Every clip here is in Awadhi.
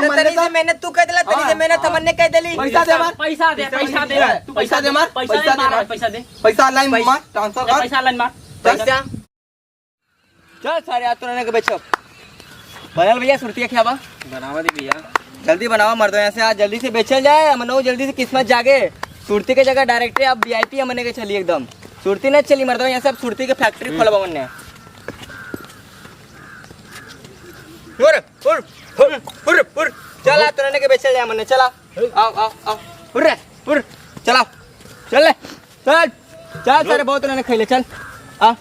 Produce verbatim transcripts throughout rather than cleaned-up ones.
तनी से मेहनत तू कइ देला, तनी से मेहनत हमन ने कइ देली। पैसा दे हमार। पैसा दे, पैसा दे। पैसा दे हमार। पैसा दे, पैसा दे। पैसा online मार, transfer कर। पैसा online मार। पैसा। चल सारे, आज तोरा के बेचब। बनल भैया, सुरती के खियावा। बनावा दे भैया। जल्दी बनावा मर्दवा, यहाँ से आज जल्दी से बेचल जाए, हमनो जल्दी से किस्मत जागे। सुरती के जगह direct अब VIP हमने के चली एकदम। सुरती न चली मर्दवा, यहाँ से अब सुरती के factory खोलबा मन्ने। उर, उर, उर, उर, उर। चला, तोरा के बेचल जाए मन्ने, चला। आओ, आओ, आओ। उर रे, उर। चला। चल ले। चल। चल, सारे बहुत उन्होंने खइले, चल। आ।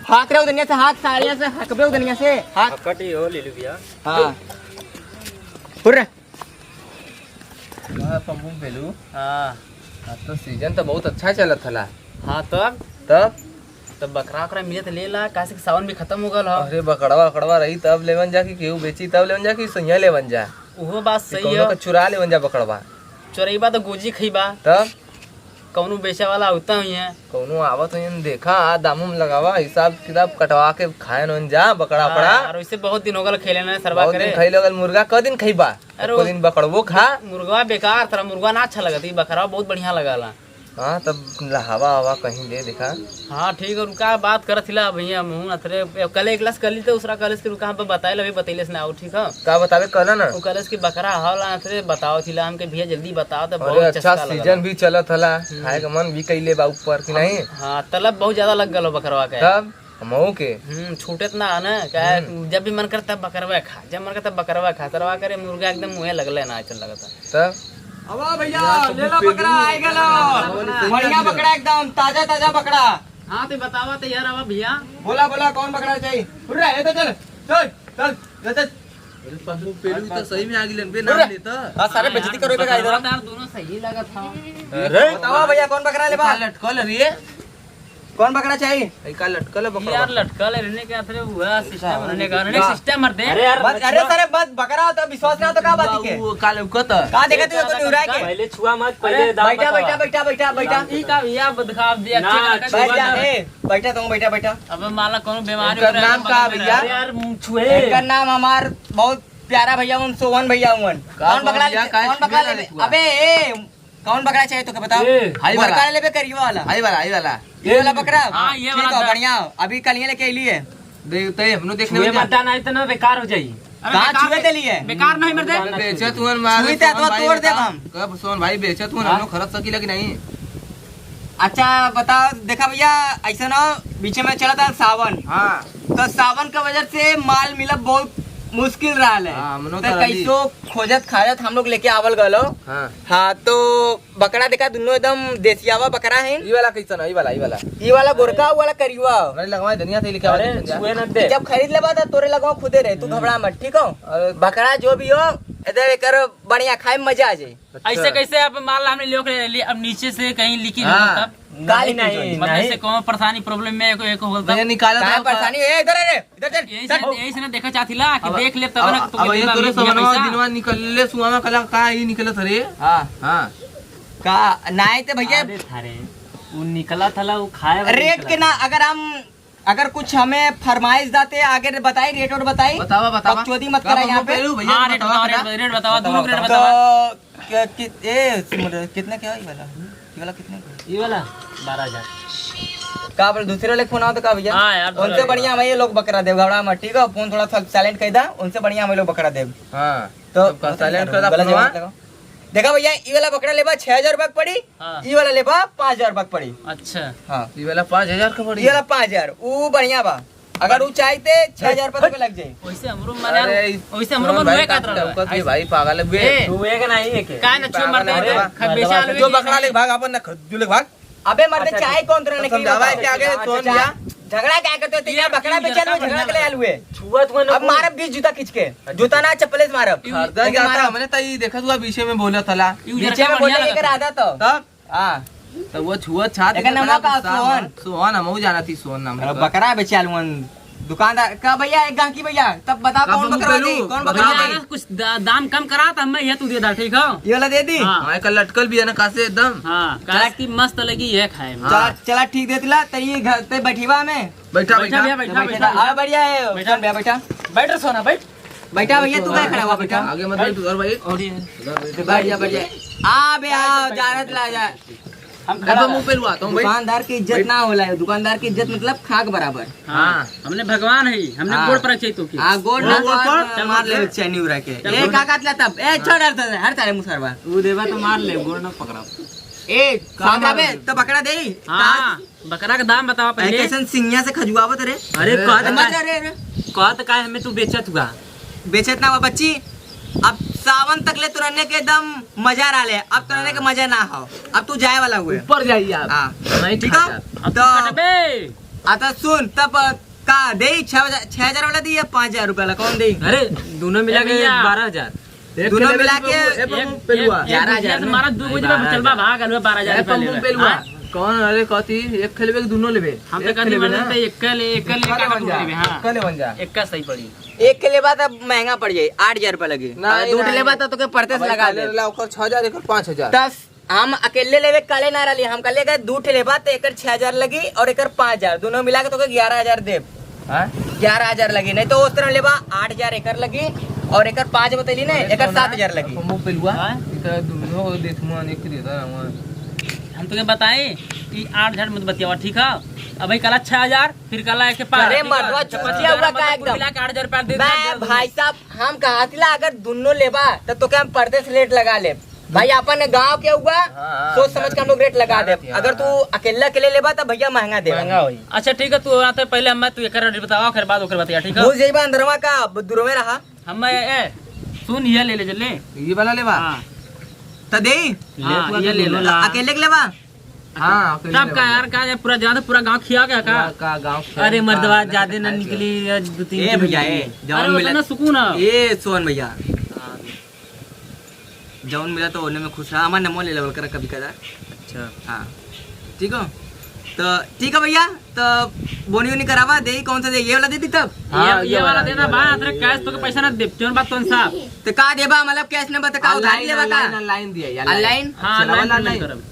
हाथ रे उदनिया से, हाथ सारिया से, हकबे उदनिया से, हाथ। हकटी हो ले लू भैया। हाँ। उर रे। हाँ, पम्पू पेलू। हाँ। अब तो season तो बहुत अच्छा चलत हला। हाँ, तब? तब? तब बकरा वकरा मिले तो ले ला, काहे से कि सावन भी खत्म हो गल ह। अरे, बकड़वा वकड़वा रही तब लेवन जा कि केहू बेची तब लेवन जा कि सैया लेवन जा? उहो बात कि सही कौनो है। का चुरा लेवन जा बकड़वा। चोरइबा तो गोजी खइबा। तब? कौनो बेचे वाला होता ही है। कौनो आवत होई, देखा, आ दाम उम लगावा, हिसाब किताब कटवा के खाए नोन जा, बकड़ा हाँ, पड़ा। यार, वैसे बहुत दिन हो गल खेले ना, सरवा बहुत करे। दिन खइले हो गल मुर्गा, क दिन खइबा? अरे एको वो दिन बकड़वो खा। मुर्गवा बेकार, तोरा मुर्गवा ना अच्छा लगत, ई बकरा बहुत बढ़िया लगाला। हाँ, तब लहावा हवा कहीं दे देखा। हाँ, ठीक है, रुका, बात करत हिला भैया, मुँह अथरे, कल एक गिलास कर ली तो दूसरा कॉलेज के रुका, हम बताए ला, अभी बतैले से ना आओ, ठीक है? का बतावे, कहला ना? वो कॉलेज के बकरा हला अथरे बताओ थिला, हमके भैया जल्दी बताओ, तो अरे बहुत अच्छा, चस्का लगल। Season भी चलत हला, हम्म। खाए के मन भी कइले बा ऊपर कि नहीं? हाँ, तलब बहुत ज्यादा लग गल हो बकरवा के। तब? हमहू के। हम्म, छूटत ना है ना, क्या है, हम्म। जब भी मन करता बकरवा खा, जब मन करता बकरवा खा, सरवा करे मुर्गा एकदम मुँहे लगले ना, ऐसा लगता। तब? अब भैया, ले ला बकरा, आइ गलो। बढ़िया बकरा एकदम, ताजा ताजा बकरा। हाँ, तो बतावा तो यार, अब भैया। बोला, बोला, कौन बकरा चाहिए? उठ रहा है, तो चल, चल, चल, चल, चल। अरे, पप्पू पेरू तो सही में आ गिलन बे, नाम लेता। हाँ, सारे बेइज्जती करो, इधर आ, इधर। यार, दोनों सही लगत था। अरे। बतावा भैया, कौन बकरा लेबा? लटकल रे। कौन बकरा चाहिए? ई का लटकल है बकरा? यार, लटकल है, रहने के अथरे हुआ system, रहने का, रहने का system मर दे। अरे यार, बस, अरे सारे, बस बकरा हो तो विश्वास ना हो तो का बात के? वो का लौकत है? का देखत हो तो निहुराए के? पहले छुआ मत, अरे, पहले दाम बैठा, बतावा। बैठा, बैठा, बैठा, बैठा। ई का भैया बदखाव दिया, ना, check कर। बैठ जा, ए, बैठा तू, बैठा, बैठा। अब माला कौनो बीमारी एकर नाम का भैया? अरे यार, छुए। एकर नाम हमार बहुत प्यारा भैया उन सोहन भैया उन। का कौन बकरा भैया, ले-, काहे कौन बकरा छुए ले-, ना छुआ? अबे, ए, कौन बकरा चाहिए तोके बताओ? ए, हाई वाला। बड़का लेबे करिया वाला? हाई वाला, हाई वाला। ये वाला बकरा? हाँ, ये ठीक वाला है, था। बढ़िया। अभी कल ये लेके अइली है। दे, ते हमनो देखने छुए में जा। मत जाना, इतना बेकार हो जाई। अरे कहाँ बेकार छुए के-, देली है? बेकार नहीं मरते। अरे बेचत हुअन मारे छुई ते सोहन तो भाई तोड़ देब बताओ। हम। कब सोहन भाई बेचत हुअन, हाँ? हमनो खरीद सकीला कि नहीं? अच्छा बताओ, देखा भैया, ऐसा ना बीच में चला था सावन। हाँ। तो सावन का वजह से माल मिलब बहुत मुश्किल रहल है। हाँ, हमनो तो तो रहली। कैसो खोजत खाजत हम लोग लेके आवल गलो। हाँ। हाँ, तो बकरा देखा, दुनो एकदम देसियावा बकरा है। ई वाला कैसन है? ई वाला, ई वाला। ई वाला गोरका, ऊ वाला करिवा। अरे, लगवा धनिया से लेके आवा अरे, दे, छुए न दे। जब खरीद लेबा, त तोरे लगवा खुदे रहे, तू हम्म। घबरा मत, ठीक हो? अरे। बकरा जो भी हो, इधर एकर बढ़िया खाए में मजा आ जाए। अच्छा। ऐसे कैसे आप माल हमने लियो के ले, अब नीचे से कहीं लीकेज हाँ। हो तब? नहीं, नहीं, मतलब नहीं। ऐसे कौन परेशानी, problem में एको, एको होल तब? भैया, निकाला काहे था, परेशानी है? इधर आ रे। इधर चल, यही से, चल। यही से ना देखा चाहत हिला कि अब, देख ले तब अब, ना तो अब ये तोरे दिमाग में सवनवा पैसा। दिनवा निकलले सुआवा कला का ही निकलत रे? हाँ। हाँ। का नाई ते भैया। अरे थारे, उ निकलत हला, उ खाए वाला रेट निकलत के ना, हला। अगर हम, अगर कुछ हमें फरमाइश दाते आगे बताई, रेट और बताई। बतावा, बतावा। बकचोदी मत का करा यहाँ पे। बोलू भैया, हाँ, रेट बतावा, बतावा, बेटा। रेट, रेट बतावा, दोनों रेट बतावा। तो क्या, कि-, ए, सुन रे, कितने क्या है ये वाला? ये वाला कितने का? ये वाला बारह हजार। का बोल, दूसरे वाले के फोन आओ तो का भैया? हाँ यार, उनसे बढ़िया हमें ये लोग बकरा देब, घबरा मत, ठीक है? फोन थोड़ा सा silent कर दा, उनसे बढ़िया हमें लोग बकरा देब। हाँ, तो सबका silent कर दा गलत फोनवा। जवाब लगाओ। देखा भैया, ये वाला बकरा लेबा छह हजार रुपया के पड़ी, हाँ। ये वाला लेबा पाँच हजार रुपया के पड़ी। अच्छा। हाँ। ये वाला पाँच हजार का पड़ी? ये वाला पाँच हजार, वो बढ़िया बा। अगर उ चाहिते, छह हजार रुपया तक लग जाई। वैसे हमरो मन यार, अरे, वैसे हमरो मन वह कहत रहल। चौकत के भाई पागल है बे। ए, तू एक नहीं है के? का न छुए मरते पागल है, हैं? खा बेचा लो जो बकरा ले भाग, अपन ना खरीद, जो ले भाग। अबे मरते अच्छा, चाहे कौन तरह तो ने समझावा है कि आगे अच्छा, कौन अच्छा, दिया? झगड़ा क्या करते हो? तो यार बकरा बेचा लो, झगड़ा के ले आलू है। छुआ तू ना अब मारब बीस जूता खींच के। जूता ना, चप्पले से मारब। हरदम लेकिन जाता मारब। हमने तो ये देखा तू पीछे में बोला थला। पीछे में बोले के आदत हो। तब हाँ। तो वो छुआ छात एकर के नाम बड़ा का गुस्सा सोहन। बा। सोहन, हमहू जाना थी सोहन नाम अरे का। बकरा बेचे आलून। दुकानदार का भैया, एक गाहकी भैया, तब बता का कौन बकरा दे, कौन बकरा दे? यार, कुछ दा-, दाम कम करा तो हमें ये तू दे दा, ठीक हो? ये वाला दे दी? हाँ। हाँ, एक लटकल भी है ना, कासे एकदम। हाँ, काहे कि मस्त लगी है खाए में। चला, हाँ। चला, ठीक दे दिला, तो ये घर पे बैठीवा में। बैठा, बैठा बैठा। भैया, बैठा, बैठा, बैठा। हाँ, बढ़िया है, बैठा। चल भैया, बैठा। बैठ रे सोना, बैठ। बैठा भैया, तू काहे खड़ा हुआ, बैठा। आगे मत बैठ, उधर भाई। बैठ जा, बैठ जा। आ बे, आ, जानत ला जा। हम खड़ा मुंह पे लुआ, तुम बैठ। दुकानदार की इज्जत ना होला है, दुकानदार की इज्जत मतलब खाक बराबर। हाँ, हमने भगवान है, हमने हाँ। गोड़ पर चाहिए तो की। हाँ, गोड़ ना गोड़ पर। मार ले चैनी उड़ा के। चल, ए, गोड़। का काट ला तब? ए, छोड़, हर तारे, हर तारे मुसरवा। तू देवा तो मार ले, गोड़ ना पकड़ा। ए, का सांगा बे, मार ले? तो पकड़ा दे। हाँ। बकरा के दाम बतावा पहिले। कैसन सिंगिया से खजुआवत रे? अरे, ए, कहत अरे, का, अरे, अरे। कहत का हमें तू बेचत हुआ? बेचत ना हुआ बच्ची। अब सावन तक ले तुरन्ने के एकदम मजा रहा ले, अब तुरन्ने के मजा ना हो, अब तू जाए वाला हुए। ऊपर जाइए आप। हाँ। नहीं ठीक है? खाता। अब तो तू कटबे। आ तो सुन, तब का देई? छह हजार, छह हजार वाला दी या पाँच हजार रुपया वाला, कौन देई? अरे, दोनों मिला ए के भैया। बारह हजार। एक दोनों के मिला लेबे के तो ए, बाबू, एक, पेलुआ। एक, एक ग्यारह हजार गुजिया से ना? मारा, दू गुजिया में बारह हजार। चलबा भाग, अलवा बारह हजार ए, रुपया पम्पू लेबे। पेलुआ। हाँ? कौन? अरे, कहती, एक के लेबे कि दोनों लेबे? हम तो एक कहती, के माने लेबे। तो एक के ले, एक के ले, एक के ले बन जा। हाँ। एक के ले बन जा। एक का सही पड़ी। एक के लेबा तब महंगा पड़ जाई, आठ हजार रुपया लगी। नहीं, और दू ठे नहीं। लेबा तो तोके परदेस अब लगा एक दे। ले ला, ओकर छह हजार, एकर पाँच हजार। दस, हम अकेले लेबे काले ना रहली, हम कहले गए दू ठे लेबा तो एकर छह हजार लगी और एकर पाँच हजार, दोनों मिला के तोके ग्यारह हजार देब। हाँ? ग्यारह हजार लगी, नहीं तो उस तरह लेबा आठ हजार एकर लगी और एकर पाँच बतैली ना, अरे एकर सोना, सात हजार लगी। पम्पू पेलुआ, हाँ? इनका दोनों को देख मुआ देख के देता रहूँगा। हम तुके बताई कि आठ हजार मत बतियावा, ठीक है? अबही कहला छह हजार, फिर कहला एक के पाँच, अरे ठीक है? मर्दवा, चुपतिया हुआ का एकदम? मिला के आठ हजार रुपया दे दे, दे दे। भाई साहब, हम कहत ला अगर दुन्नो लेबा, त तोके हम परदेस रेट लगा लेब। भाई, अपन गाँव के हुआ, हाँ, हाँ, सोच समझ के हम लोग रेट लगा देब। हाँ। अगर तू अकेला अकेले लेबा, त भैया महंगा देबा। महंगा होई। अच्छा, ठीक है, तू आते पहले हमें तू एकर रेट बतावा, ओकर बाद ओकर बतिया, ठीक है? भूल जाइबा अंदरवा का, ब-, दूरवे रहा। हम, ए, ए, सुन, ये ले ले, ले। ये वाला लेबा? हाँ। त देई? हाँ, ले, तू ये आके ले ले। ला। अकेले के लेबा? हाँ, अकेले तब का लेबा। यार, का ये पूरा, ज्यादा पूरा गाँव खिया गया का? पूरा का गाँव खिया अरे गया, मर्दवा, का ज्यादा ना खाए निकली, के? ये दो तीन ए किलो भैया, निकली। ए, जौन अरे, मिला उतना सुकून है। ए, सोहन भैया। हाँ। जौन मिला तो ओने में खुश रहा, हमार नमो ले लेवल करा कभी कदा। अच्छा। हाँ, ठीक हो? तो ठीक है भैया, तो बोनी वोनी करावा, देई कौन सा देई, ये वाला दे दी तब? हाँ, ये, ये ये वाला वाला, देना ये बा, वाला, अतरे ये, कैश ये तो के वाला। पैसा ना दे, जौन बात तोन साहब। तो का देबा, मतलब कैश ना बता, का उधारी online, लेबा का? Online, online दिया, या online। हाँ, चलावा online, online। करब।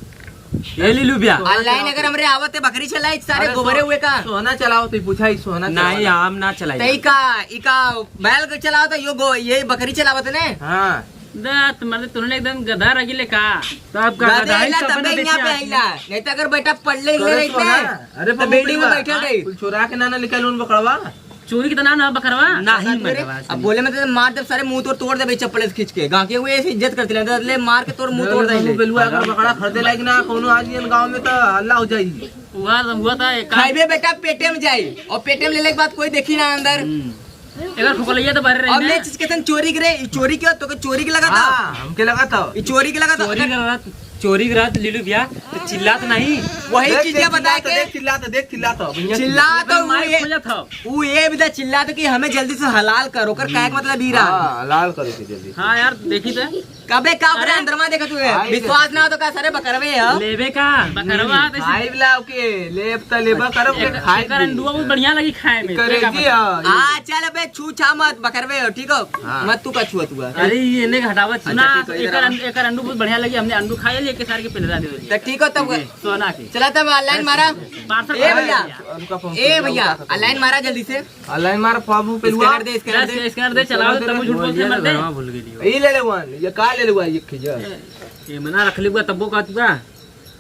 ए लीलू भैया। Online अगर हमरे आवत है बकरी चलाई, सारे अरे गोबरे सो-, हुए का? सोना चलाओ, तो पूछा ही सोना चलाओ। नहीं, हम ना चलाई। तई का, ई का बैल के चलाओ तो यो गो-, ये बकरी चलावत ने? हाँ। दा, तुम्हारे तो एकदम गधा रगिले का? तो आपका गधा गधा ही इला सब तबे बना यहाँ पे देखे आइला। आपने। नहीं तो अगर बेटा पढ़ ले करे ले सोना। इतने, अरे तो बाबू building में पिलवा, बैठे हाँ, रही। कुल चोरा के ना ना निकाल उन बकरवा। चोरी के तो ना ना बकरवा। नहीं अरे, मरवा अब से। बोले में तो मार जब सारे मुंह तोड़, तोड़ देबे चप्पल से खींच के। गाँव के हुए ऐसे इज्जत करते लेते, ले मार के तोर मुंह तोड़ दे ले। बेलुआ अगर बकरा खरीदे लायक ना कोनो आज इन गाँव में तो हल्ला हो जाई। हुआ तो हुआ था एक खाइबे बेटा पेटे में जाई और पेटे में लेले के बाद कोई देखी ना अंदर। हम्म। एकर खोखलैया तो बाहर रही और ना। ले चीज के तन चोरी करे, ई चोरी के तो के चोरी के लगा था। हाँ, हमके लगा था। ई चोरी के लगा था। चोरी के लगा था। चोरी के रात लीलू भैया, तो चिल्लात नहीं। वही देख, चीज देख, बता चिल्लात, के। देख, चिल्लात, देख, चिल्लात, भैया। चिल्लात, अरे, वो माइक ये, खोजत हौ। वो ये भी तो चिल्लात कि हमें जल्दी से हलाल करो, कर काहे के मतलब ई रहा। हाँ, हलाल करो के जल्दी। हाँ यार, देखी तो। कबे का करे अरे। अंदर में देखत हुए? आई विश्वास ना हो तो का सारे बकरवे है? लेबे का? बकरवा तो आई लाओ के, लेब त लेबा करब के एक, खाए एक अंडुआ बहुत बढ़िया लगी खाए में। करेजी है। आ, चल बे, छू छा मत, बकरवे हो, ठीक हो? हाँ। मत तू का छुआ तू है। अरे, ये नहीं हटावा, सुना, अच्छा, ठीक है, इधर एकर आओ। अंड-, एकर अंडू बहुत बढ़िया लगी, हमने अंडू खा लिया, के सारे के पिलरा दे दिया। तो ठीक हो तब। सोना के। चला तब online मारा। पार्सल ए करा भैया, दिया। ए भैया, online मारा जल्दी से। Online मारा, बाबू, पेलुआ। Scanner दे, scanner दे। Scanner दे, चलाओ, तब झूठ बोलते मत दे। भूल गई। ई ले ले वन, ये का ले लेवा, ये खिजा। ये मना रख लेबा, तब्बो का तू का?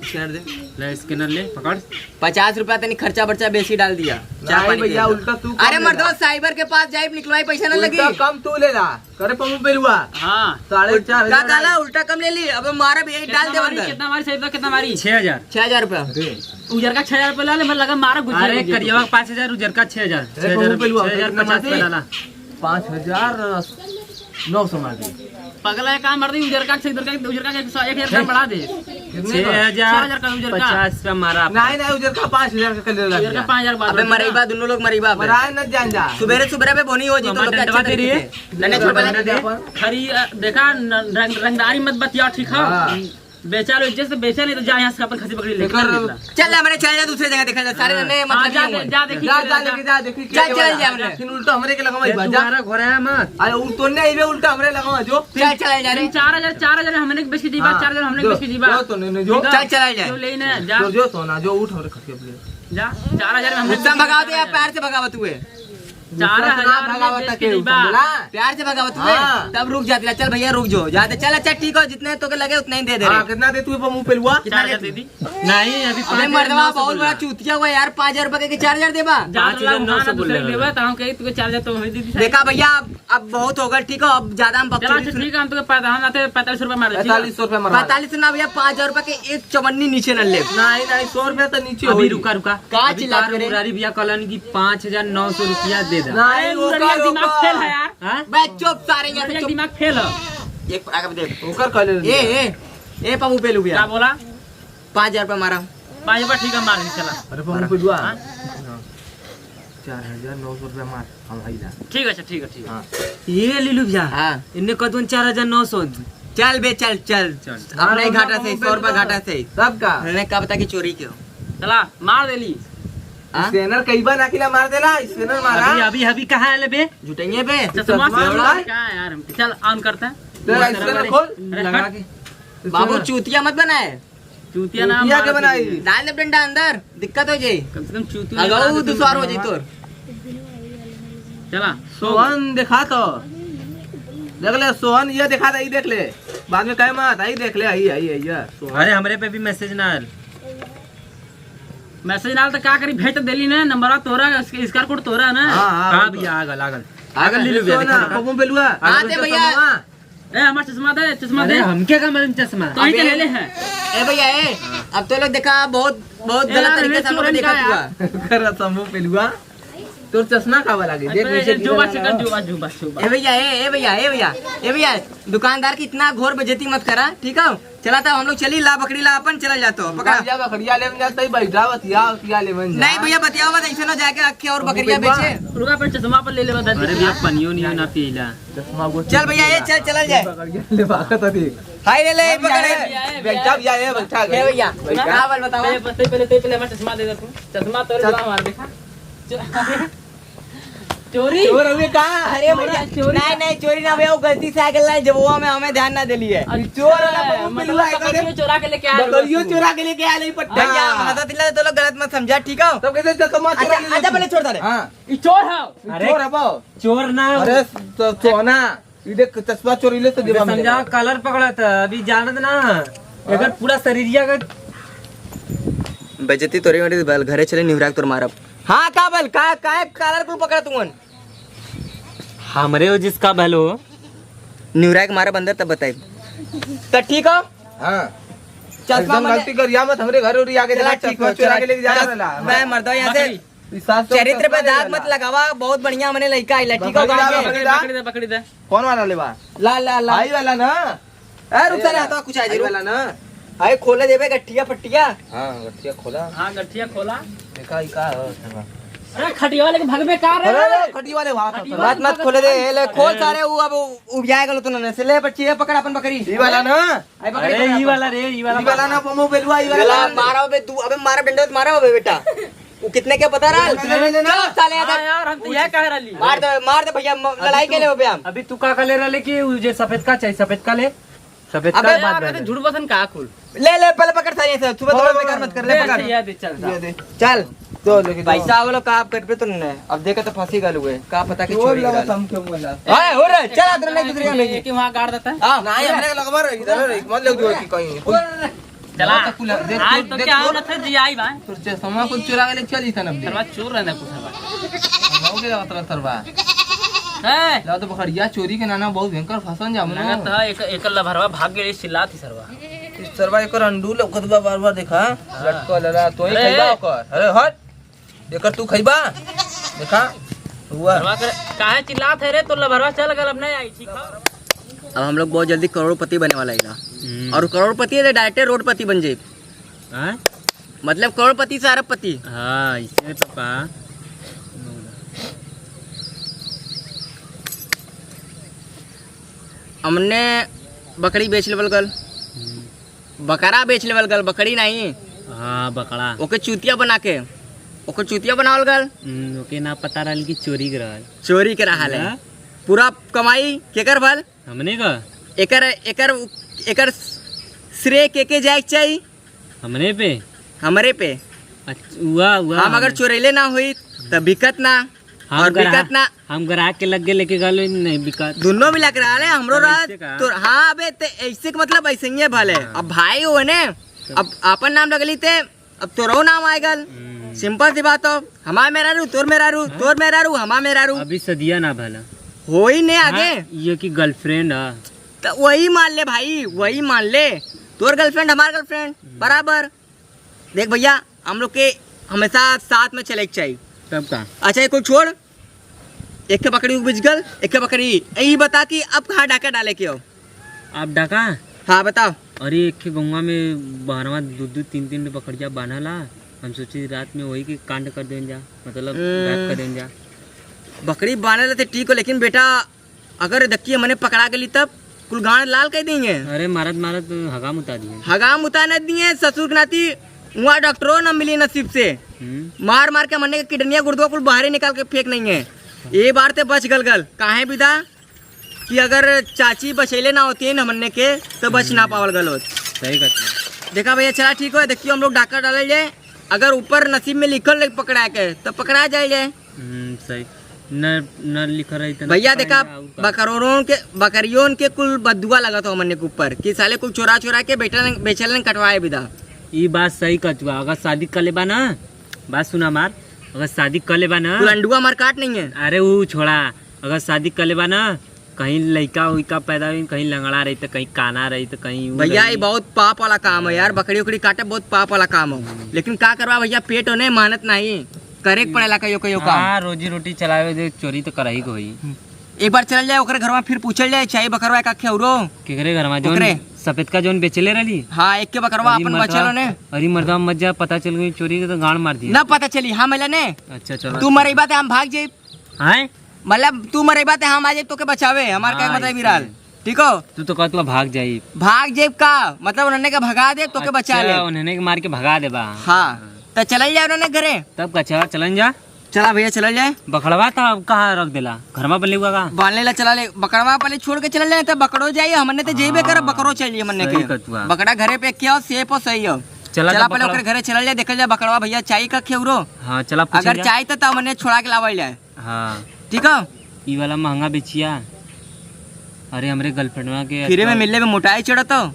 Scanner दे। ले, scanner ले, पकड़। पचास रुपया तनी खर्चा बर्चा बेसी डाल दिया। चाय नहीं पानी के भैया, अंदर। उल्टा तू कम अरे लेला। मर्दवा, cyber के पास जाइब, निकलवाई, पैसा ना उल्टा लगी। कम तू लेला। करे पम्पू पेलुआ। हाँ। साढ़े चार हजार का काला आई। उल्टा कम ले ली, अब मारा भी यही डाल दे अंदर। कितना मारी, सही बता, कितना मारी? छह हजार। छह हजार रुपया। अरे। उजर का छह हजार रुपया ले ले, मैं लगा मारा गुजर अरे, लगी। करियावा पाँच हजार, उजर का छह हजार। अरे, छह हजार, पम्पू पेलुआ, छह हजार कितना पचास मारी? रुपया डाला। पाँच हजार नौ सौ मार दी। पगला है, काम मार दी, उजरका से, उजरका, उजरका के सौ, एक हजार बढ़ा दे। कितने का? छह हजार। छह हजार का उजरका। पचास का मारा आपने। नहीं, नहीं, उजरका पाँच हजार का कर लेला उजरका भैया। पाँच हजार बाद अबे में मरई बा, दोनों लोग मरई बा अबे। मराए न जान जा। सुबेरे, सुबेरे बे बोनी हो जी, तो हमारे लोग डंडवा दे रही है। नने छोड़ डंडवा दे। खरी, अ, देखा, न-, रंग-, रंगदारी मत बतिया, ठीक है? हाँ। बेचा लो, इज्जत से बेचा, नहीं तो जा यहाँ से अपन खसी बकरी लेके एकर निकला। चल, हमरे चल जा, दूसरे जगह देखा जा, सारे हाँ। ने मतलब हाँ, जा ये दे, हुआ। जा देखी, जा, जा जा। देखी, जा देखी, चल, क्या चल, वाला? जा, हमरे। लेकिन उल्टा हमरे के लगावा, ये जा। दोबारा घोराया मत। अरे, उ तो नहीं, ये उल्टा हमरे लगावा, जो। चल, चल, जा रे। तीन, चार हजार, चार हजार हमने के बेच के जीवा, हाँ, चार हजार हमने के जो, बेच के जीवा। जो तो नहीं, नहीं, जो। ठीक है? चल, चल, जा। जो ले ना, जा। जो, जो सोना, जो उठ हमरे खटिया पे ले। जा, चार हजार में हमने गुस्सा भगाओ दे या पैर से भगावत हुए? चार हजार में भगावत बेच के के जइबा। समझला? प्यार से भगावत हुए, हाँ। तब रुक जाती। चल भैया, रुक जो, जाते। चल, अच्छा, ठीक हो, जितने तोके लगे उतने ही दे दे हाँ, रहे। कितना दे तू मुँह पे लुआ? कितना चार हजार दे दी? नहीं, अभी अबे पाँच हजार मर्दवा, नौ सौ बहुत बोल बड़ा रहा। चूतिया हुआ यार, पाँच हजार रुपया के चार हजार देबा। पाँच हजार नौ सौ बोल रहा। देबा, तो हम कहे, तुके चार हजार तो हम दे दी। देखा भैया, अब, अब बहुत होगा, ठीक हो, अब ज्यादा हम चला, बकचोदी अच्छा, सुन- ठीक है, हम तुके पैंतालीस, हम आते पैंतालीस रुपया मार दे, ठीक है? पैंतालीस सौ रुपया मार। पैंतालीस ना भैया, पाँच हजार रुपया के एक चवन्नी नीचे न ले। नहीं, नहीं, सौ रुपया तो नीचे अभी होई। रुका, रुका। का अभी चिल्लात तार करे? मुरारी भैया कहलन कि पाँच हजार नौ सौ रुपया दे दे। नहीं, अरे, ओकर, मुरारी दिमाग ओकर। फेल है यार। हाँ? बे, चुप, सारे यहाँ से मुरारी चुप। दिमाग फेल है। एक आगे दे। ओकर कहले ए, रहनी। ए, ए, पप्पू पेलू भैया। का बोला? पाँच हजार रुपया मारा। पाँच रुपया ठीक है, मार दी, चला। अरे, पप्पू मारा। पेलुआ। हाँ? चार हजार नौ सौ रुपया मार, हम हई ला। ठीक है, अच्छा, ठीक है, ठीक है। हाँ। ये लीलू भैया। हाँ। इन्ने कदवन चार हजार नौ सौ। चल बे, चल, चल। चल। अपने ही घाटा से, सौ रुपया घाटा से। तब का? मैंने का बता कि चोरी क्यों? चला, मार देली। हाँ? स्कैनर कई बार नाकिला मार देला, स्कैनर मारा। अभी, अभी, अभी कहाँ आले बे? जुटेंगे बे। चश्मा चश्मा खोल, वाला? क्या है यार? चल, on करते हैं। तेरा स्कैनर खोल। अरे, लगा हट। के। बाबू, चूतिया मत बनाए। चूतिया ना चूतिया के मार बनाई। दीजिए। डाल दे डंडा अंदर, दिक्कत हो जाई। कम से कम चूतिया अगर बना वो दे तुम। दुश्वार हो जाई तोर। चला, सोहन देखा तो। देख ले, सोहन ये देखा था, ये देख ले। बाद में कहे मत, आई देख ले, आई, आई, आई, ये, सोहन। अरे, हमरे पे भी मैसेज ना आयल। मैसेज ना आयल तो का करी, भेज तो देली ना, नंबरवा तोरा, स्कैनर कोड तोरा ना। हाँ, हाँ, हाँ, भैया, आ गल, आ गल। आ गल, ले लो भैया, सोहन, देखा ना। पप्पू बेलुआ। आ गल, अरे भैया। चश्मा। ए, हमार चश्मा दे, चश्मा दे। अरे, हमके का मालूम चश्मा? तो ही अबे, चले हैं। ए भैया, ए, अब तो लोग देखा, बहुत, बहुत ए गलत यार, तरीके से हम लोग चोरन देखा का हुआ। यार। कर समूह पेलुआ। तोर चश्मा का वाला गे? देख, अबे, नीचे जो गिरा बात लगा। जो बात, जो बात, जो बात। ए भैया, ए, ए भैया, ए भैया, ए भैया, दुकानदार की इतना घोर बेइज्जती मत करा, ठीक है? चला था, हम लोग चली, ला बकरी ला, अपन चला जातो, पकड़ा। जा बकरिया ले जा, तई बैठा, बतिया, बतिया ले मन जा। नहीं भैया, बतिया मत, ऐसे ना जाके रखे और बकरिया बेचे। रुका, अपन चश्मा पर ले ले, बता दे। अरे भैया, पनियो नहीं ना पीला। चश्मा को चल भैया, ये चल, चलल जाए। पकड़ के ले भागत हती। हाय, ले, ले, पकड़। भैया, ए, बैठा भैया, ए, बैठा ए भैया, बैठा। का बात बतावा? पहले, पहले, पहले, पहले हमारा चश्मा दे दे तू। चश्मा तोरे चल। चला हमार देखा। चो-, चोरी? चोर हुए का? अरे चोरा, भैया, चोरी। नहीं, नहीं, चोरी ना भैया, वो गलती से आ गया, जब वो हमें, हमें ध्यान ना देली है। अच्छा, चोर वाला पप्पू मतलब पिलुआ है, बकरियों चोरा के लेके आ रहे हो बकरियों तू। चोरा के लेके आ रही पट्टा। भैया, हाँ। हंसा दिला तो लोग गलत मत समझा, ठीक हो? तब कैसे चश्मा चोरा अच्छा, ले अच्छा, लेली? पहले छोड़ दे रे। हाँ। ये चोर है। अरे, चोर है बाबू। चोर ना। अरे, तो सोना। ई देख, चश्मा चोरी ले तो अबे जेबा में समझा, देबा। कलर पकड़ा था, अभी जानत ना। हाँ? एकर पूरा शरीरिया का बेइज्जती तोरी मारी बल, घरे चले निहुरा के तोर मारब। हाँ, का बल, का, काहे कलर को पकड़ा तुमन? हमरे हो जिसका बल हो। निहुरा के मारब अंदर तब बताई। तो ठीक हो? हाँ। चश्मा एकदम मने गलती करिया मत, हमरे घर उरी आके चला, देखा, ठीक चश्मा हो, चोरा चला। के लेके जा चल, रहा। मैं मरता हूँ यहाँ से। बकरी। ई सात सौ चरित्र पे चश्मा ले दाग लेला। मत लगावा, बहुत बढ़िया मने लइका आइला, ठीक हो, बकरी गाँव डाल, के? बकरी डाल। पकड़ी दे, पकड़ी दे। कौन वाला लेबा? ला, ला, ला। आई वाला ना? ए, रुक, अरे साले, वाला। हाथवा कुछ आ जाई, आई रुक। वाला ना? अरे, खोले देबे गठिया पट्टिया। हाँ, गठिया खोला। हाँ, गठिया खोला। देखा, ई का हो, सरवा? अरे, खटिया वाले के भगबे का रे? अरे, अरे, खटिया वाले, वहाँ अरे, पर। मत, मत खोले दे, ए, ले, खोल अरे। सारे, वो अब उबिया गेलो तो ना, से ले, बच्ची, ये पकड़ अपन बकरी। ई वाला ना? आई बकरी अरे, पकड़ ई अपन। वाला रे, ई वाला ई वाला पकड़। ना, पमो बेलुआ, ई वाला वाला पकड़। मारा बे तू, अबे मारा डंडा से मारा बे बेटा। वो कितने के पता रहा? ले, ले, ले, ले ना। चल साले, हाँ यार, हम तो यह कह रहा ली। मार दे, मार दे भैया, म-, अभी लड़ाई तू, के लिए हो बे हम। अभी तू का, का ले रहा ले कि वो जे सफेद का चाहिए, सफेद का ले, सफेद अबे का बात यार, बहन। झूठ बसन का कुल। ले, ले, पहले पकर सारे से, सुबह पकड़, तो पकड़। बेकार मत कर, ले ले, पकड़। अच्छा, ये दे, चल, ये दे। चल। तो लेके जाओ। पैसा वाला का आप कट पे तो नहीं, अब देखे तो फंसी गल हुए, का पता कि चोर चोरी लगा गल। हम क्यों बोला? हाय, हो रे, चल, आदर नहीं गुजरिया नहीं। कि वहाँ गाड़ देता है। हाँ, नहीं, हमने लगवा रही, इधर रही, मत ले जो कि कहीं। चला। तो कुल, देख, आज देख, तो देख, क्या देख। होना था जी, आई भाई। तोर चश्मा कुछ चुरा के ले चल इथन अब। सरवा चोर रहना कुछ है भाई। हो गया मतलब सरवा। है। ला तो बकरिया चोरी के नाना बहुत भयंकर फंसन जा मनो। लगा तो एक, एक लभरवा भाग गए, चिल्लात ही सरवा। इस सरवा एकर अंडू लौकत बा बार-बार देखा। हाँ। लटकल रहा, तो ही अरे। खइबा ओकर। अरे हट। एकर तू खइबा? देखा। हुआ। सरवा कर, काहे चिल्लात है रे? तो लभरवा चल गल, अब नहीं आई, ठीक है? अब हम लोग बहुत जल्दी करोड़पति बने वाला है ना। हम्म। और करोड़पति है, डायरेक्ट रोडपति बन जाए। हाँ? मतलब करोड़पति से अरबपति। हाँ, इसमें तो कहा। हमने बकरी बेच लेवल गल। हम्म। बकरा बेच लेवल गल, बकरी नहीं। हाँ, बकरा। ओके चूतिया बना के, ओके चूतिया बनावल गल। हम्म, ओके ना पता रहल कि चोरी के रहल। चोरी के रहल है। हाँ। पूरा कमाई केकर भल? हमने का? एकर, एकर, एकर श्रेय के के जाए के चाही? हमरे पे? हमरे पे। अच्छा, हुआ, हुआ, हम अगर हमरे। चोरैले ना होई, त बिकत ना। हम और ग्राहक, बिकत ना। हम ग्राहक के लग्गे लेके गलो, नहीं बिकत। दुनो मिला के रहा ले, हमरो तब रहा ऐसे का? तो, हाँ, अबे, ते ऐसे के मतलब ऐसे ही है भले। हाँ। अब भाई हो ने, तब अब आपन नाम रख ली ते, अब तोरो नाम आए गल। हम्म। Simple सी बात हो, हमार मेहरारू, तोर मेहरारू, हाँ? तोर मेहरारू, हमार मेहरारू। अभी सदिया ना भला। होई ने आगे। हाँ, ये कि girlfriend है। तो वही मान ले भाई, वही मान ले। तोर girlfriend, हमार girlfriend, हम्म। बराबर। देख भैया, हम लोग के हमेशा साथ में चले के चाहिए। तब का? अच्छा, ये कुल छोड़, एक के बकरी बिच गल, एक के बकरी। यही बता कि अब कहाँ डाका डाले के हो? आप डाका? हाँ, बताओ। अरे, एक के गौवा में बहरवा दू दू तीन तीन बकरिया बांधला। हम सोची रात में वही के कांड कर देन जा, मतलब हम्म। रात कर देन जा। बकरी बांधे रहते ठीक हो, लेकिन बेटा, अगर देखिए मने पकड़ा गेली तब कुल गांड लाल कर देंगे। अरे, मारत मारत हगाम उतार दिए। हगाम उतार न दिए ससुर के नाती। वहाँ डॉक्टरों न मिली नसीब से। हम्म। मार मार के मने के किडनिया गुर्दवा कुल बाहरे निकाल के फेंक नहीं है। ये बार ते बच गल गल। काहे विदा कि अगर चाची बचैले ना होती है न मन्ने के, तो बच ना हम्म। पावल गल होत। सही बात है। देखा भैया, चला ठीक हो, देखियो हम लोग डाका डाले जाए। अगर ऊपर नसीब में लिखल रही पकड़ा के, तो पकड़ा जाए जाए। हम्म, सही। न, न लिखल रही तो न भैया पकड़ाई देखा, ना, और का? बकरों के, बकरियों के कुल बद्दुआ लगत हो मन्ने के ऊपर कि साले कुल चोरा चोरा के बेचलन, बेचलन कटवाए विदा। ई बात सही कहत बा। अगर शादी कर लेबा ना, बात सुना हमार, अगर शादी कर लेबा ना, कुल अंडुआ हमार काट नहीं है। अरे वो छोड़ा, अगर शादी कर लेबा ना, कहीं लइका उइका पैदा हुई, कहीं लंगड़ा रही तो कहीं काना रही तो कहीं ऊ भैया, रही। ये बहुत पाप वाला काम है यार, बकरी उकरी काटे बहुत पाप वाला काम हो। हम्म। लेकिन का करवा भैया, पेट होने मेहनत नहीं, करे के पड़ेला कहियो कहियो काम। हाँ, रोजी रोटी चलावे दे, चोरी तो करही को होई। एक बार चल जाए ओकरे घरवा, फिर पूछल जाए, चाही बकरवा का खेउरो। केकरे घरवा? जौन ओकरे। सफेदका जौन बेचले रहली? हाँ, एक के बकरवा अरे अपन मर्दवा, बचल होने। अरे मर्दवा मत जा, पता चल गई चोरी के तो गांड मार दिया। ना पता चली, हाँ मिला ने। अच्छा, चलो। तू मरई बात है, हम भाग जाई। हैं? मतलब तू मरई बात है, हम आ जाई तोके बचावे, हमार हाँ, का मतलब ऐसे। विराल। ठीक हो? तू तो कहत बा भाग जाई। भाग जाई का? मतलब उन्होंने के भगा दे, तोके बचा अच्छा, ले। उन्होंने के मार के भगा देबा। हाँ, तो चलल जाए उन्होंने घरे। तब का चला, चलन जा। चला भैया, चलल जाए। बकड़वा तो अब कहाँ रख देला? घरमा बल्ले हुआ का? बांधले ला चला ले, बकड़वा पहले छोड़ के चलल जाए, तो बकड़ो जाई, हमने तो जेबे करब, हाँ, बकड़ो चल जाई हमने सही के। कहत बा। बकड़ा घरे पे क्या हो, safe हो, सही हो। चला चला तो पहले बकड़वा ओकरे घरे चलल जाए, देखल जाए बकड़वा भैया चाही का खेउरो। हाँ, चला पूछल अगर जाए। चाही तो, तो हमने छोड़ा के लावल जाए। हाँ। ठीक हो? ई वाला महंगा बेचिया। अरे, हमरे girlfriendवा के फ्री में आजकल मिलले में मोटाई चढ़त हो,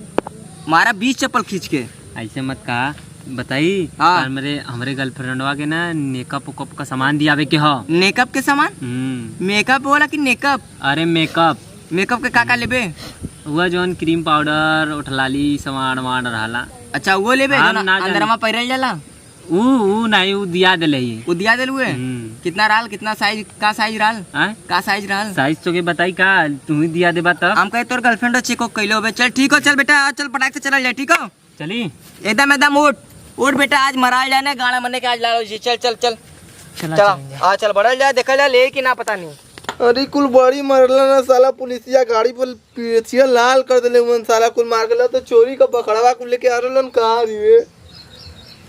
मारा बीस चप्पल खींच के। ऐसे मत कहा, बताई। हाँ। हमरे, हमरे girlfriendवा के ना makeup उकअप का सामान दियावे के हो। Makeup के सामान? हम्म। Makeup वाला कि makeup? अरे makeup। Makeup के का का लेबे? वह जौन cream powder, ओठलाली, सामान वामान रहला। अच्छा, वो लेबे हम जौन ना जानी। अंदरमा पहिरल जाला? ऊ, ऊ नहीं, ऊ दिया देले ही। ऊ दिया देल हुए? हम्म। कितना रहल, कितना size, का size रहल? आय? का size रहल? Size तो के बताई का, तू ही दिया देबा तब। हम कहे तोर girlfriend हो, check हो कैले होबे। चल ठीक हो, चल बेटा, आ, चल पटाख से चलल जाए, ठीक हो? चली। एकदम, एकदम उठ, उठ बेटा, आज मराल जाने, गाना मने के आज लालो जी, चल, चल, चल। चला, चला, चल, जा। आ, चल, बढ़ल जाए, देखल जाए, ले कि ना पता नहीं। अरे कुल बड़ी मरला ना साला, पुलिसिया गाड़ी पर पियथिया लाल कर देले हुए साला, कुल मार के ला तो चोरी का बकड़वा कुल लेके आ रहलन, कहाँ रहिए?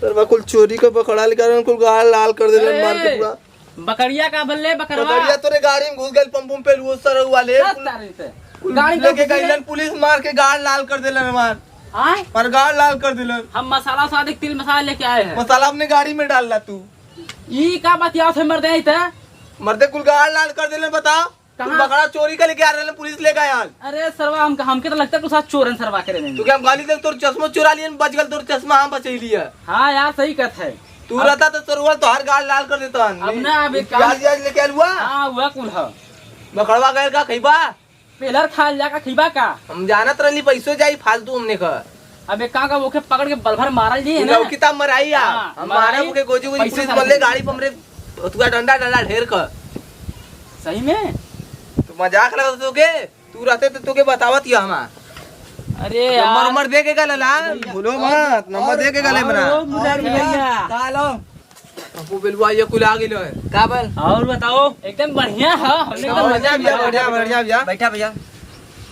सरवा कुल चोरी का बकड़ा लेके आ रहन, कुल गाल लाल कर देलन मार के ए, पूरा। बकरिया का बल्ले, बकरवा? बकरिया तोरे गाड़ी में घुस गइल, पंप, पंप पे लुओ सरऊ वाले। दस कुल, तारीख से। कुल गाड़ी लेके में घुस गइलन, गइल। पुलिस मार के गाल लाल कर देलन हमार। आय? पर गाल लाल कर देलन। हम मसाला सादे तेल मसाला लेके आए हैं। मसाला अपने गाड़ी में डाल ला तू। ई का बतियावत है मर्दे, ई ते? मर्दे कुल गाल लाल कर देलन, बता। कहाँ? तू बकरा चोरी का लेके आ रहले, पुलिस लेके आया। अरे सरवा, हम, हमके तो लगता है कुछ आज चोरन सरवा करे में। तू क्या हम गाली दे, तोर चश्मा चुरा लियन, बच गल तोर चश्मा, हम बचई लिया। हाँ यार, सही कहत है। तू अब रहता तो सरवा तोहार गाल लाल कर देता। अब ना, अब एक काम प्याज व्याज लेके आलुआ। हाँ, हुआ कुल है। बकरवा गैल का खइबा? पेलर खा लिया का खइबा का? हम जानत रहली पैसो जाई फालतू हमने का। अब एक काम का, ओके पकड़ के बल भर मारल जी, है तू ना? लौकी ताप मराई आ। हाँ, हम मराई, मारे ओके गोजी गोजी पैसा पुलिस साथ बल्ले में। गाड़ी पर हमरे ओतुआ डंडा डंडा ढेर कर। सही में? तो मजाक लगत तोके? तू रहते तो तोके बतावत ही हमा। अरे नंबर यार। उम्बर दे के गल ला। भूलो मत, नंबर दे के गल हमरा। ओ मुरारी भैया। का लो? हमको बेलुआ ये कुल आ गइल है। का बल? और बताओ। एकदम बढ़िया है, हमने एकदम एकदम बढ़िया भैया, बढ़िया, बढ़िया भैया। बैठा भैया।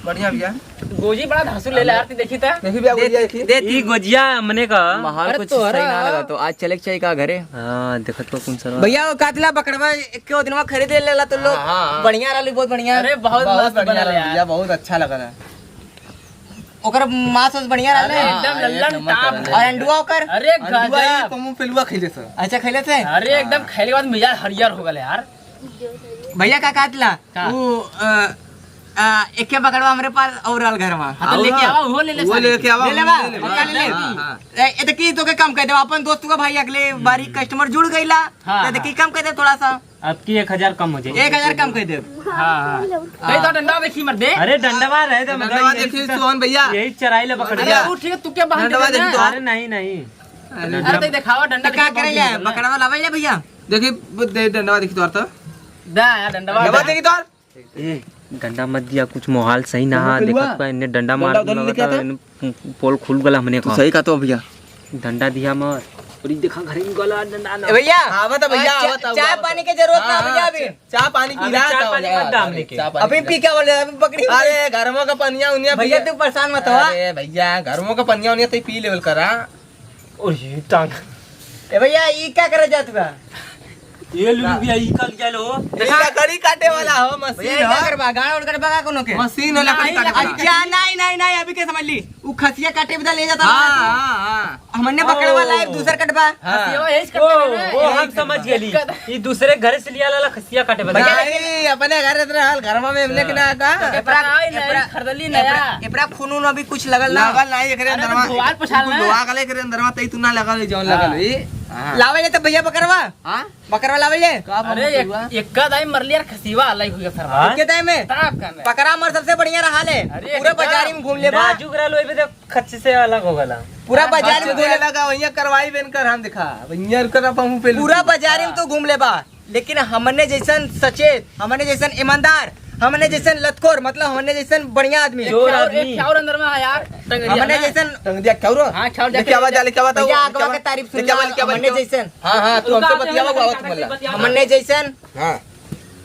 बढ़िया भैया। गोजी बड़ा धांसू ले ले आरती देखी था। देखी भैया, दे, गोजिया देखी। दे, ई गोजिया मने का। माहौल अरे कुछ तोहरा सही ना लगा तो आज चले के चाहिए का घरे? हाँ, देखत को कौन सा भैया, वो कातला बकरवा एक के दिनवा खरीदे लेला तो लोग। हाँ, हाँ, हाँ। बढ़िया रहली, बहुत बढ़िया। अरे, बहुत बहुत मस्त बढ़िया बनल रहल यार। भैया, बहुत अच्छा लगल है। ओकर मांस वास बढ़िया रहल अरे, है? एकदम हाँ, लल्लन एक नंबर टाप। रहल है। और अंडुआ ओकर? अरे, अंडुआ गजब। ये पमु पेलुआ खइले सर। अच्छा, खइले थे? अरे, एकदम हाँ। खइले के बाद मिजाज हरियर हो गल यार। भैया का कहत ला? का? वो, अ, अ, एक बकरवा हमरे पास और आल घर में। हाँ, तो लेके आवा, वो ले ले वो सारी। लेके आवा, ले लेवा, वो ले लेवा। पक्का ले ले। हाँ, हाँ। ए, ए, तो की तो के कम कर दे, अपन दोस्त का भाई अगले बारी customer जुड़ गईला। हाँ, तो हाँ। देखी कम कर दे थोड़ा सा। अब की एक हजार कम हो जाए। एक हजार कम कर दे। हाँ, हाँ। हाँ। कहीं तो डंडा देखी मत दे। अरे डंडवा रहे तो डंडवा मतलब यही देखी तो, सोहन भैया। यही चराई ले पकड़ अरे लिया। वो ठीक है, तू क्या बहाना डंडवा कर रहा देखी है? तो। अरे नहीं, नहीं। अरे अरे तो दिखावा डंडा तो क्या देखी करे बहुत ले? बढ़िया। बकरवा लावे ले भैया। देखी, दे डंडवा देखी तो और तो। दा यार डंडवा डंडवा दा। देखी तो और। ए, डंडा मत दिया, कुछ माहौल सही ना है, देखत बा, इन्ने डंडा मार उधर लेके आता। इन्ने पोल खुल गला हमने तू का। सही कहा तो भैया। डंडा दिया मत। और ये देखा घरे में गला डंडा ना। ए भैया, आवत है भैया, आ, चा-, आवत है, चाय आवत है। पानी के जरूरत ना हाँ, भैया हाँ, अभी। चा-, चाय पानी अभी पी रहा चाय था पानी भैया। मत दामने के। चाय पानी अभी पी रहा। पी क्या बोले, अभी पकड़ी अरे, हुई। घरवा का पनिया उनिया भैया, पिए। तू परेशान मत हो। अरे भैया, घरवा का पनिया उनिया तो पी लेवल करा। और ये टांग। ए भैया, ई का करे जात बा? ये लुलु भैया, ई का ले लो? ई लकड़ी काटे वाला हो, भैया, मशीन ई का हो। करबा? गाड़ उड़ करबा का कोनो के? मशीन हो, लकड़ी नहीं, काटे वाला। अच्छा, नहीं, नहीं, नहीं, अभी के समझ ली। उ खसिया काटे बदल ले जाता हाँ, ना। हाँ, हाँ। हमने बकरवा ओ। लाए, दूसर कटबा। हाँ। खसिया यही ओ, काटे वाला है। ओ, हम समझ गेली। ई दूसरे घर से लिया लाला खसिया काटे बदल। भैया, नहीं, अपने घर इतना हाल, घरवा में हमने के ना का? तो के एकरा, पता ही नहीं, एकरा, खरीदली नया। एकरा, एकरा खून उन अभी कुछ लगल ना। लगल नहीं, एकरे अरे, अंदरवा, तो धोआल पोछाल कुछ ना। धोआ गले, एकरे अंदरवा तई तू ना लगल, जौन हाँ। लगल, ई। हाँ। लावे ले तो भैया बकरवा। हाँ? बकरवा लावे ले। का अरे, बकरवा? एक, एक दाई मरली यार, खसीवा अलग हुई सर। हाँ? के दाई में? ताप का में। बकरा मर सबसे बढ़िया रहा ले। अरे, पूरा एकदम। बाजारी में घूम लेबा। नाजुक रहलो, एबे तो खच्ची से अलग हो गला। पूरा हाँ, बाजार में खच्ची से घूम ले। अलग है, वहीं करवाई बेन कर हम दिखा। वहीं कर अब हम पे पूरा लूटी। बाजारी में हाँ। तू घूम लेबा। लेकिन हमने जैसन सचेत, हमने जैसन ईमानदार, हमने जैसन लतखोर, मतलब हमने जैसन बढ़िया आदमी। चोर एक आदमी। एक और अंदर में है यार, टंगड़िया हमने ना। जैसन टंगड़िया क्या हो रहा? हाँ, क्या हो लेके आवा जाके? जा, लेके आवा, भैया, बताओ, आगवा लेके के आवा। तारीफ सुन लेके आवा, ला, लेके आवा, हमने बताओ। जैसन। हाँ, हाँ, तू रुका, हमसे आते हैं, बतियावा, आते हैं, आवा, आते हैं, आते हैं। हमने जैसन। हाँ।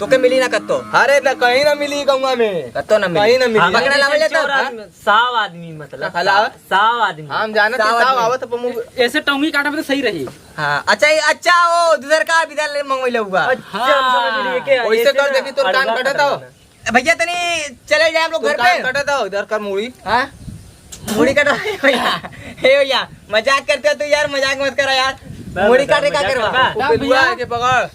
तो के मिली ना कत्तो। अरे, ना, कहीं ना मिली गौवा में। कत्तो ना मिली। कहीं ना मिली। हाँ, बकरा लावे ले तो। चोर आदमी, साव आदमी मतलब। का खला? साव आदमी। हम जाना साव थे, साव आदमी। आवत पर मुंह ऐसे टंगी काटा में तो सही रही। हाँ, अच्छा, ये अच्छा हो, दूसर का विदा ले मंगवाई ले हुआ। अच्छा, हम समझ लिए कि वैसे ऐसे कर ना देखी, तोर कान अड़बड़ा कटे तो। करना। ए, भैया, तनी चले जाए हम लोग तोर घर पे। कान कटे तो, इधर कर मुड़ी। हाँ? मुड़ी कटा, भैया। हे भैया, मजाक करते हो तू यार, मजाक मत करा यार। ना, मुड़ी ना, काटे का मजाक करवा? करवा। वो बेलुआ है के पकड़।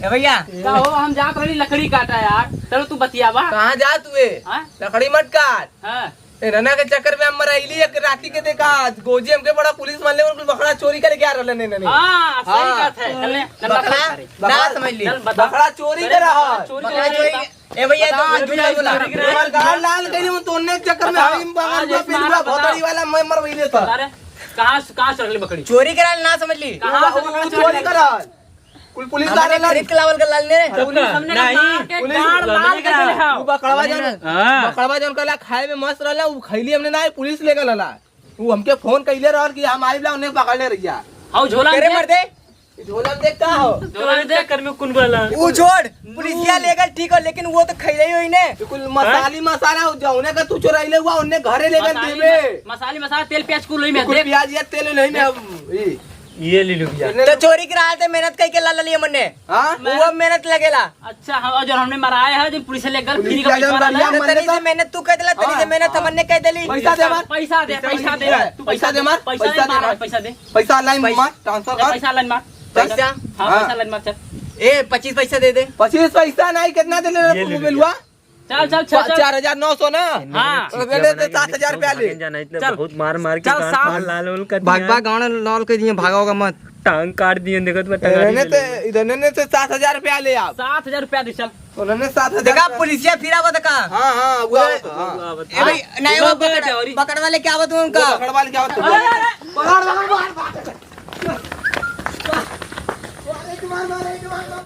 ए भैया। का हो, हम जात रही लकड़ी काटा यार। चलो तू बतियावा। कहाँ जा तू ए? हाँ? लकड़ी मत काट। हाँ। ए, रना के चक्कर में हम मराइली एक राती के देखा, गोजी हमके बड़ा पुलिस वाले उनको बकरा चोरी करे क्या रहले ने, ने, ने। हाँ, सही हाँ। बात है। चल ले, चल बकरा, बता, बकरा, ना समझ ली। चल बता। बकरा चोरी अरे, करे रहा। चोरी बकरा करे चोरी रहा। के, ए भैया, बता, तो झूठ चोरी ना बोला। करे रहा। हमार गाल लाल कइली हूँ, तो उन्ने चक्कर में बता, हम बगल आज में इस पिलुआ मारा बता। भोतड़ी वाला मैं मरवैले था। अरे, कहाँ से, कहाँ से रख ली बकरी? चोरी करा ना समझ ली। कहाँ से वो, बकरा वो चोरी चोरी करा? कुल पुलिस हमने वाले लाल। खरीद के लावल के लाल ने। सबका? पुलिस हमने नहीं। मार के पुलिस गाड़ हमने लाल कर करा। देले हाव। वो बकरवा जौन, हाँ। बकरवा जौन कहला खाए में मस्त रहला, वो खैली हमने ना, पुलिस ले गल हला। वो हमके फोन कइले रहल कि हम आइब ला, उन्हें पकड़ले रहिया। हाउ झोला अरे में मर दे। झोला में देख का हो? झोला में देख। चक्कर में कुन वाला? वो छोड़, पुलिसिया ले गल ठीक हो, लेकिन वो तो खैले ही होई ने। बिल्कुल मसाली मसाला हो, जौने का तू चोराइले हुआ, उन्हें घरे ले गल मसाली देबे। मस-, मसाली मसाला, तेल प्याज कुल होई में बिल्कुल देख। प्याज या तेल नहीं में अब, ई। ये ले लो भैया। तो चोरी के राह से मेहनत कई के ला लिया मन्ने। हाँ? वो मेहनत लगेला। अच्छा, हाँ, और जो हमने मराए है, जो पुलिस ले गल, पुलिस फ्री का ले पैसा गल, वाला। बढ़िया तो मन्ने तनी से तो। मेहनत तू कह देला, तनी से हाँ। मेहनत हमने कह देली। पैसा दे हमार। पैसा दे, पैसा दे। पैसा दे हमार। तू पैसा पैसा दे दे। हमार, पैसा दे। पैसा लाइन पैसा। मार, ट्रांसफर कर। पैसा लाइन मार। पैसा? हाँ, हाँ। पैसा लाइन मार, चल। ए, पच्चीस पैसा दे दे। पच्चीस पैसा नहीं, कितना दे ले ये तू ले बेलुआ? चल, चल, चल, पा-, चल। चार हजार नौ सौ ना? हाँ। तो दे दे, सात हजार रुपया ले। जाना इतना चल। बहुत मार मार के चल, गांड सात। फाड़ लाल होल कर दिया। भागवा गांड लाल कर दिए, भागा होगा मत। टांग काट दिए, देखो तो टांग रहने काट ते, दिए। इधर रहने ते सात हजार रुपया ले आप। सात हजार रुपया दे, चल। तो रहने सात हजार देखा, रुपया। पुलिसिया फिर आवत का? हाँ, हाँ, वो आवत, हाँ। ए भाई, हाँ। नहीं, वो वो बकड़-, बकड़ वाले क्या आवत उनका? वो बकड़ वाले क्या आवत? अरे, अरे, अरे। पकड़, पकड़, पकड़, पकड़। मार, मार, मार, मार।